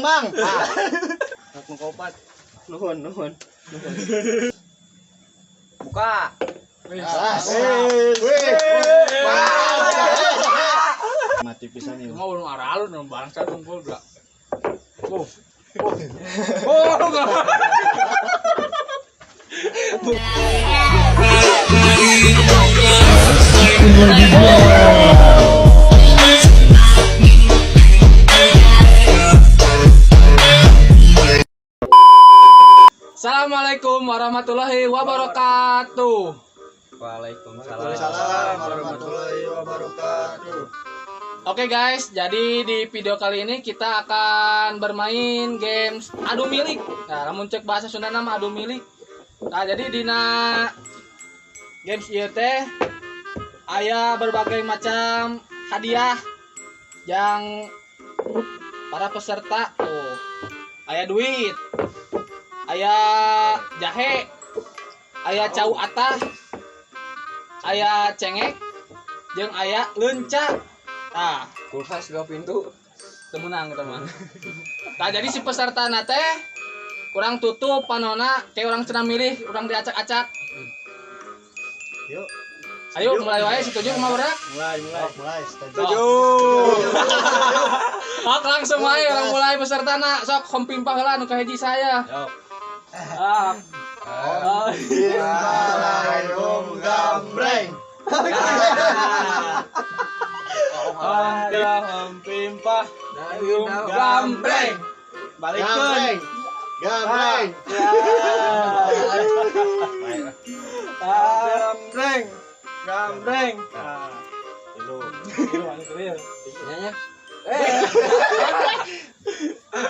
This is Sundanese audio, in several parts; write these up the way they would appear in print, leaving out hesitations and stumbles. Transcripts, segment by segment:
Bang. Aku kopat. Nuhun, nuhun. Buka. Mati pisan ieu. Cuma belum aralun dong bangsa tungkul enggak. Oh. Oh, enggak. Assalamualaikum warahmatullahi wabarakatuh. Waalaikumsalam warahmatullahi wabarakatuh. Oke guys, jadi di video kali ini kita akan bermain games adu milik. Nah, lamun cek bahasa Sunda nama adu milik. Nah, jadi dina games ieu teh aya berbagai macam hadiah yang para peserta tuh. Aya duit, aya jahe, aya cau atah, aya cengek, jeung aya leunca. Nah, kulkas 2 pintu temenang teman. Nah, jadi si peserta nate kurang tutup panona kayak orang cenah milih, orang diacak-acak. Yuk. Ayo mulai wae setuju kumaha berak? Mulai setuju. Ok, langsung wae orang mulai peserta na sok hompimpah heula nu kahiji saya. Yok. Ah. Assalamualaikum gambreng. Hompimpah gambreng. Balikeun. Gambreng. Gambreng. Gambreng. Tilu. Nyanyi.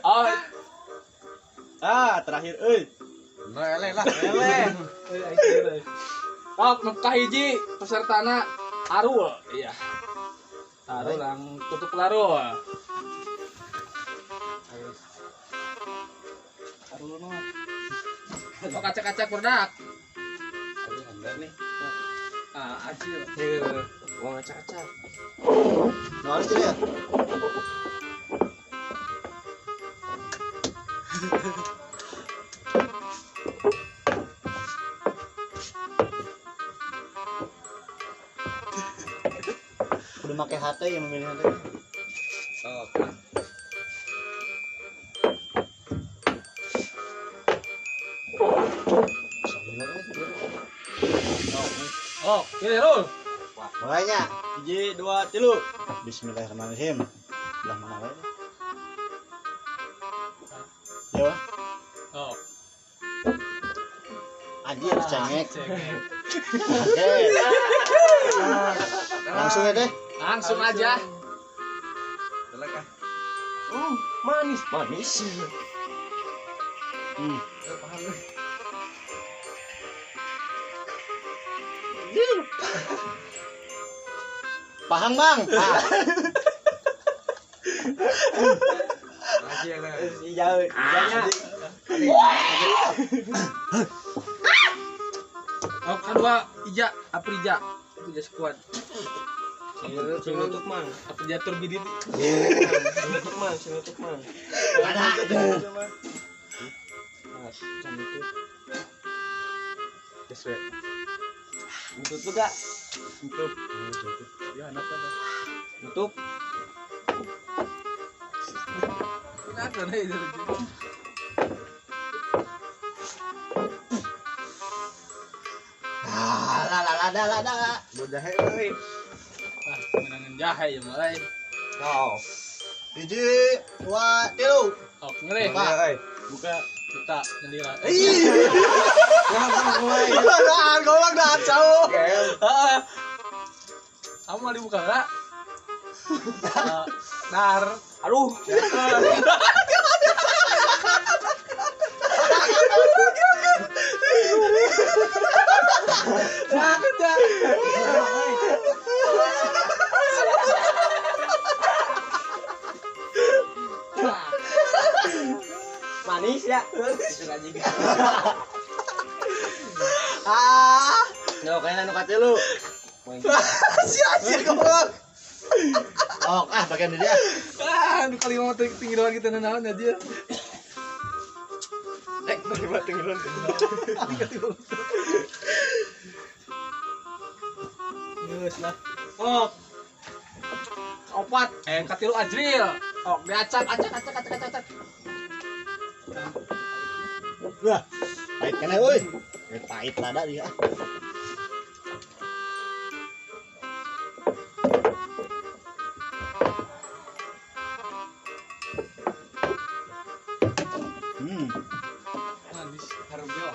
Oh. Ah, terakhir euy. Eleh lah. Eleh. Oh, nu kahiji pesertana Arul. Iya. Arul lang tutup larul. Arul mah. Oh, kacak-kacak berdak. Aduh, nih. Ah, acil. Uang acak-acak. Nah, harus dilihat. Udah pakai HT yang memilih HT. Oh, oke. Oh, pilih Rul. Mulainya. 1 2 3. Bismillahirrahmanirrahim. Belah mana wae? Ya. Oh. Anjir cengek. Oke. Langsung ya deh. Langsung aja. Manis, manis. Pahang, Bang. Jauh, jauhnya. Oh, kedua Ija, Aprija. Aprija squad. Sinutup mang. Aprija turbidit. Sinutup mang, sinutup mang. Ada. Mas, sinutup. Beswe. Tutup gak? Tutup. Ya, anak ada. Tutup. Kenapa nih itu? Ah, la la la la la. Jahe euy. Ah, menangan jahe ya mulai. Oh. 1 2 3. Oh, ngeri. Buka. Buka jendela. Ih. Mulai. Golong dah jauh. Heeh. Kamu mau dibuka enggak? Dar. Aduh. Manis ya. Ah. Yo, kayaknya nu katilu. Si anjir goblok. Oh, ah bagian dia. Ah, nu kali mah tinggi doang gitu naon aja. Lima tinggi doang. Geus lah. Oh. Opat, katilu Ajril. Oh, diacak acak acak acak acak acak. Wah, pahit keneh euy. Pahit lada dia. Manis harumnya.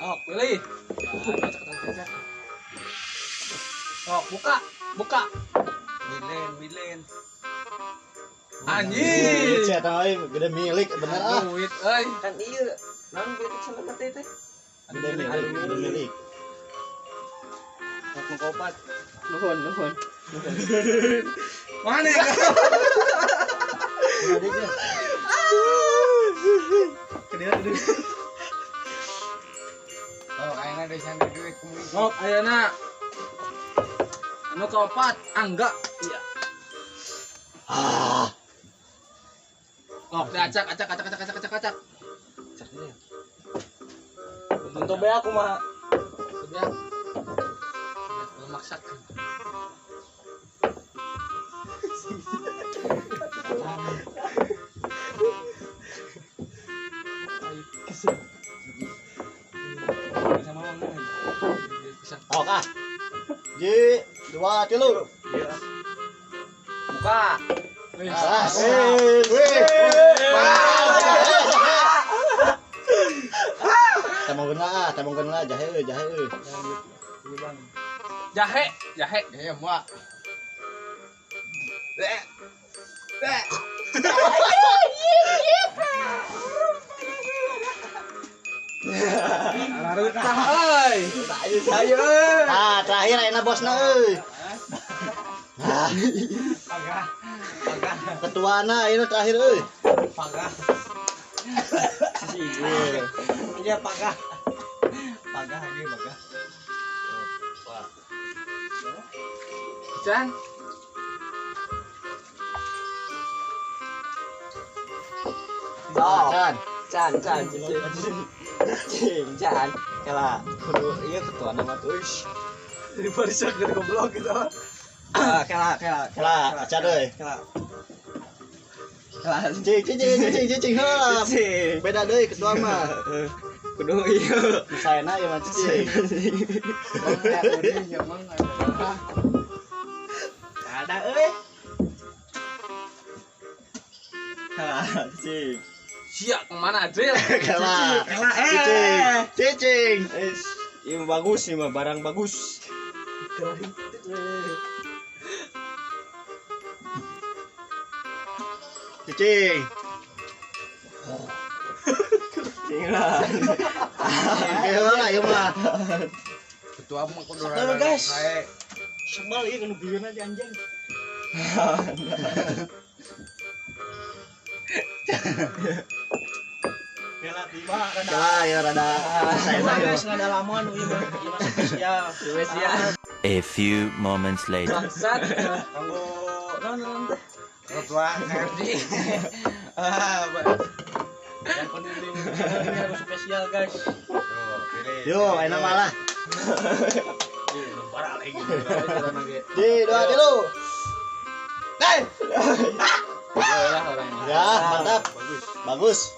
Oh, pilih. Oh, buka, buka. Milen. Anjing. Duit eta euy, gede milik bener ah. Duit euy. Kan ieu naon duit selamat teh. Gede milik, gede milik. Aku kopat. Nuhun. Mana ya? Oh, ayeuna deui sandi duit kumaha. Sok ayeuna. Anu kaopat, Angga. Iya. Ah. Sok diacak acak acak acak acak acak acak. Untuk be aku mah. Beak. Memaksakan. Oh, ah. J 2 3. Iya. Buka. Ah. Tambahkeun lah, jahe euy, jahe euy. Jahe, jahe. Ya, muak. Larutah euy. Ayo euy. Ah, terakhir ayeuna bosna euy. Ah. Pagah. Pagah. Ketuana ayeuna terakhir euy. Pagah. Iya, pagah. Pagah ini pagah. Wah. Chan. Chan. Chan, Chan, Chan. Chan. Kala kudu ieu ketua nama tuh. Jadi barisan dari goblok gitu. Ah, kala, kala, Kala, acan euy. Kala. Kala. Cing, cing, cing, cing, cing, heula. Beda deui ketua mah. Kudu ieu. Saena ieu mah cicing. Ada euy. Kala, cicing. Sia kemana Adril? Kala. Kala, Cicing. Cicing. Ini bagus ini mah barang bagus. Cicing. Cicing lah. Heula ieu mah. Ketua mah kudu rada guys. Sebal ieu nu bieuna di anjing. Rada ya rada. Guys, rada lamun ieu mah spesial. Spesial. A few moments later. Bangsat. Kanggo non teh. Ketua KFC. Ah, yang penting ini harus spesial, guys. Yo, enak malah. Parah lagi. Di 2 3. Hey. Ya, mantap. Bagus. Bagus.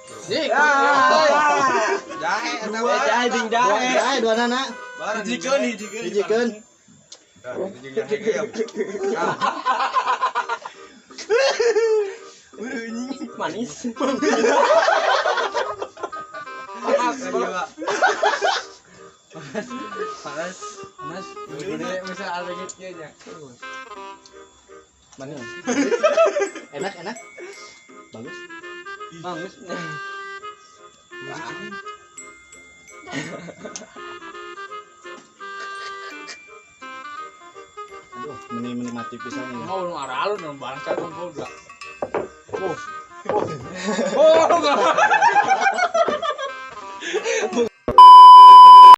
Jahe eta jahe jeung jahe. Jahe dua nana. Hijikeun, hijikeun. Hijikeun. Manis. Panas, panas. Panas. Gede bisa alengit kieu nya. Manis. Enak, enak. Bagus. Bagus. Aduh, menikmati pisan ini. Mau nu aralun nu bangsa kumpul enggak. Oh. Oh, enggak.